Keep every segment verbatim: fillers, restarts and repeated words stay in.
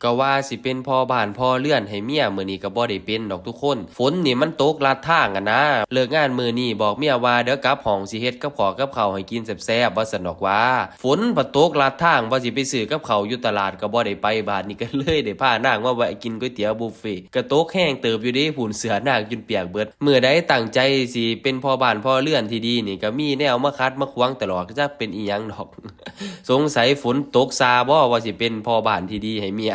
ก็ว่าสิเป็นพ่อบ้านพ่อเรือนให้เมีย มื้อนี้ก็บ่ได้เป็นดอกทุกคน ฝนนี่มันตกลัดทางอะนะ เลิกงานมื้อนี้บอกเมียว่าเดี๋ยวกลับห้องสิเฮ็ดกับข้าวกับข้าวให้กินแซ่บๆ ว่าซั่นดอกว่า ฝนพัดตกลัดทาง ว่าสิไปซื้อกับข้าวอยู่ตลาดก็บ่ได้ไป บาดนี้ก็เลยได้พานางมาแวะกินก๋วยเตี๋ยวบุฟเฟ่ต์ ก็ตกแฮงเติบอยู่เด้ พู้นเสื้อนางจนเปียกเบิด มื้อใดตั้งใจสิเป็นพ่อบ้านพ่อเรือนที่ดีนี่ก็มีแนวมาขัดมาขวางตลอด จักเป็นอีหยังดอก สงสัยฝนตกซาบ่ ว่าสิเป็นพ่อบ้านที่ดีให้เมีย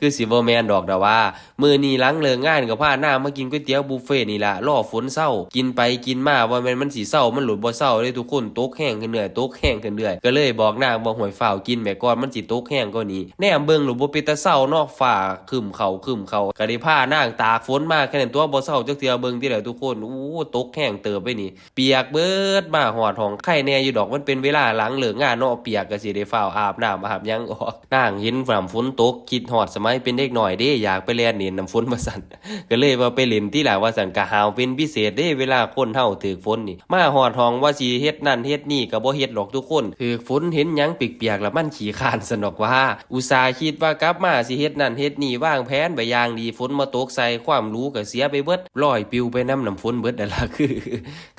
คือสิบ่แม่นดอกดาว่า มื้อนี้หลังเลิกงานก็พานางมากินก๋วยเตี๋ยวบุฟเฟ่ต์นี่ล่ะ รอฝนเซา กินไปกินมาว่าแม่นมันสิเซา มันหลุดบ่เซาเด้ทุกคน ตกแฮงขึ้นเรื่อย ตกแฮงขึ้นเรื่อย ก็เลยบอกนางว่า "ห้วย ฟ้าวกินแหม ก่อนมันสิตกแฮงกว่านี้" แนมเบิ่งหลุดบ่เป็นตาเซาเนาะ ฟ้าครึ้มเข้าครึ้มเข้า ก็ได้พานางตากฝนมาแค่นั้นตั๊ว บ่เซาจักเทื่อ เบิ่งติล่ะทุกคน โอ้ ตกแฮงเติบไปนี่ เปียกเบิด มาฮอดห้อง ไคแน่อยู่ดอก มันเป็นเวลาหลังเลิกงานเนาะ เปียกก็สิได้ฟ้าวอาบน้ำอาบหยังออก นางเห็นน้ำฝนตก คิดฮอดสมัยเป็นเด็กน้อยเด้ อยากไปแล่นเล่นน้ำฝนว่าซั่น ก็เลยว่าไปเล่นติล่ะว่าซั่น ก็หาวเป็นพิเศษเด้ เวลาคนเฮาถืกฝนนี่ มาฮอดห้องว่าสิเฮ็ดนั่นเฮ็ดนี่ก็บ่เฮ็ดดอกทุกคน ถืกฝนเห็นหยังเปียกๆ แล้วมันขี้คร้านซั่นดอกว่า อุตส่าห์คิดว่ากลับมาสิเฮ็ดนั่นเฮ็ดนี่ วางแผนไว้อย่างดี ฝนมาตกใส่ ความหรูก็เสียไปเบิด ลอยปลิวไปนำน้ำฝนเบิดนั่นล่ะ คือ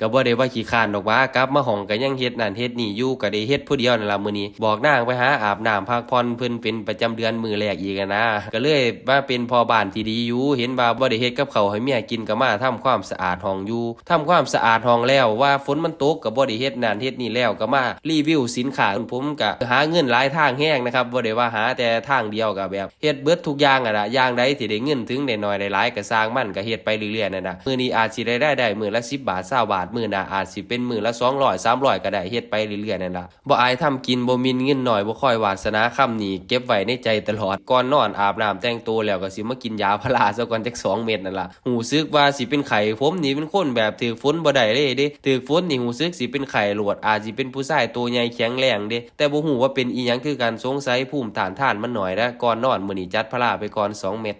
ก็บ่ได้ว่าขี้คร้านดอกว่า กลับมาห้องก็ยังเฮ็ดนั่นเฮ็ดนี่อยู่ ก็ได้เฮ็ดผู้เดียวนั่นล่ะมื้อนี้ บอกนางไปหาอาบน้ำพักผ่อน เพิ่นเป็นประจำเดือนมื้อแรกอีกอะนะ ก็เลยมาเป็นพ่อบ้านที่ดีอยู่ เห็นว่าบ่ได้เฮ็ดกับข้าวให้เมียกิน ก็มาทำความสะอาดห้องอยู่ ทำความสะอาดห้องแล้ว ว่าฝนมันตกก็บ่ได้เฮ็ดนั่นเฮ็ดนี่แล้ว ก็มารีวิวสินค้า ผมก็หาเงินหลายทางแฮงนะครับ บ่ได้ว่าหาแต่ทางเดียว ก็แบบ เฮ็ดเบิดทุกอย่างอะนะ อย่างใดที่ได้เงินถึงได้น้อยได้หลายก็ซ่างมัน ก็เฮ็ดไปเรื่อยๆ นั่นน่ะ มื้อนี้อาจสิได้รายได้มื้อละสิบบาท ซาวบาท มื้อหน้าอาจสิเป็นมื้อละสองร้อย สามร้อย ก็ได้ เฮ็ดไปเรื่อยๆ นั่นล่ะ บ่อายทำกิน บ่หมิ่นเงินน้อย บ่คอยวาสนาคำนี้ เก็บไว้ในใจตลอด ก่อนนอนอาบน้ำแต่งตัวแล้วก็สิมากินยาพาราซะก่อนจักสองเม็ดนั่นล่ะ รู้สึกว่าสิเป็นไข้ ผมนี่เป็นคนแบบถืกฝนบ่ได้เลยเด้ ถืกฝนนี่รู้สึกสิเป็นไข้โลด อาจสิเป็นผู้ชายตัวใหญ่แข็งแรงเด้ แต่บ่ฮู้ว่าเป็นอีหยังคือกัน สงสัยภูมิต้านทานมันน้อยนะ ก่อนนอนมื้อนี้จัดพาราไปก่อนสองเม็ด